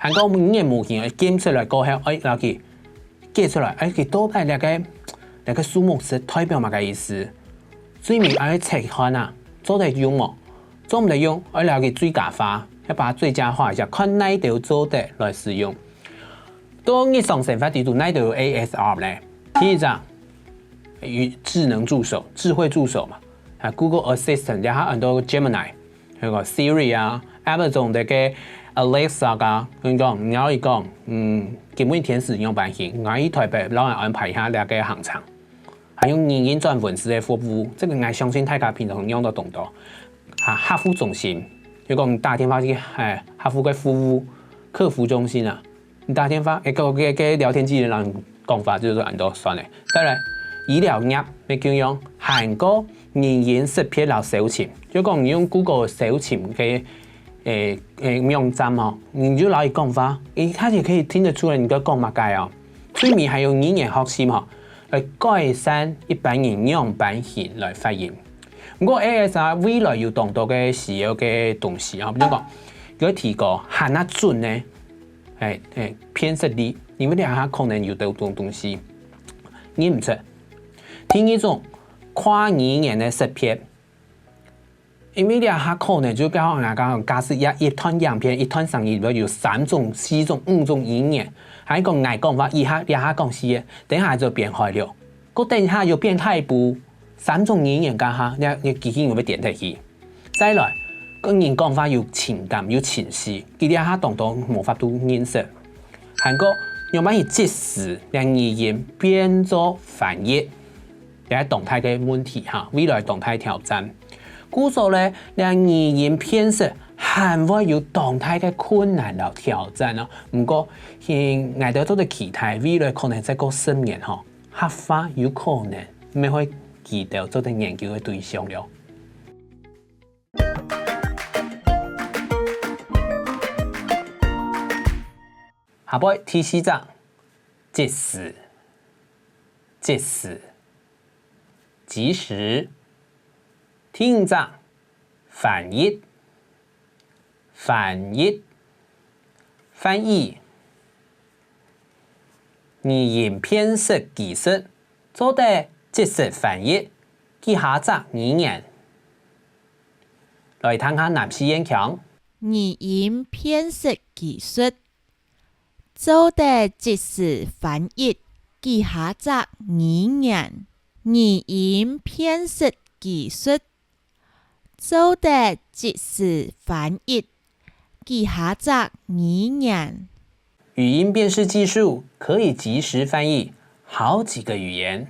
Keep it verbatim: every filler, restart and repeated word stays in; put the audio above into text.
還過語言模型愛建出來過後，愛摎佢解出來，愛佢到底這個這個數目係代表麼个意思？最尾愛去切開啊，做得用無？做毋得用，愛摎佢最佳化，愛把它最佳化一下，看哪兜做得來使用。到日常生活裡肚，哪兜有A S R呢？第一隻，與智能助手，智慧助手嘛，啊，Google Assistant，然後很多 Gemini，還有個 Siri 啊，Amazon 的个 Alexa 啊，跟你講，你愛佢講，嗯，今晡日天時仰般形，𠊎去台北，摎𠊎安排一下這個行程。還有語音轉文字的服務，這個𠊎相信大家平常用到當多。啊，客服中心，就講你打電話去，哎，客服个服務，客服中心啊，你打電話，哎，跟跟跟聊天機器人講話，就是很多算了。再來，醫療業，要共樣，還過語音識別摎搜尋，就講你用 Google 搜尋个，誒誒網站吼，你就摎佢講話，誒，佢就可以聽得出來你在講麼个哦。最尾還有語言學習吼，來改善一般人仰般形來發音。毋過A S R未來有當多个需要个東西啊，比如講，佢會提高還較準呢，誒誒，辨識率，因為這下可能有兜種東西認毋出。第二種，跨語言个識別。因為這下可能就比方講，假使一一段影片、一段聲音裡面有三種、四種、五種語言，還講𠊎講話，一下這下講四個，等下就變開了，過等下又變大部，三種語言該下，這這機器人會變忒去。再來，個人講話有情感、有情緒，佢這下當多無法度認識。還過，仰般去即時將語音變做翻譯，這係當大个問題哈，未來當大挑戰。故所呢，這語音辨識還會有當大个困難摎挑戰哦。毋過，係𠊎兜做得期待，未來可能再過十年吼，客話有可能乜會佢兜做得研究个對象了。 下背第四隻，即時，即時，即時。第五隻，翻譯，翻譯，翻譯。語音辨識技術做得即時翻譯幾下隻語言。來聽下南四縣腔。語音辨識技術 做得即時翻譯幾下隻語言。語音辨識技術做得即時翻譯幾下隻語言。語音辨識技術可以即時翻譯好幾個語言。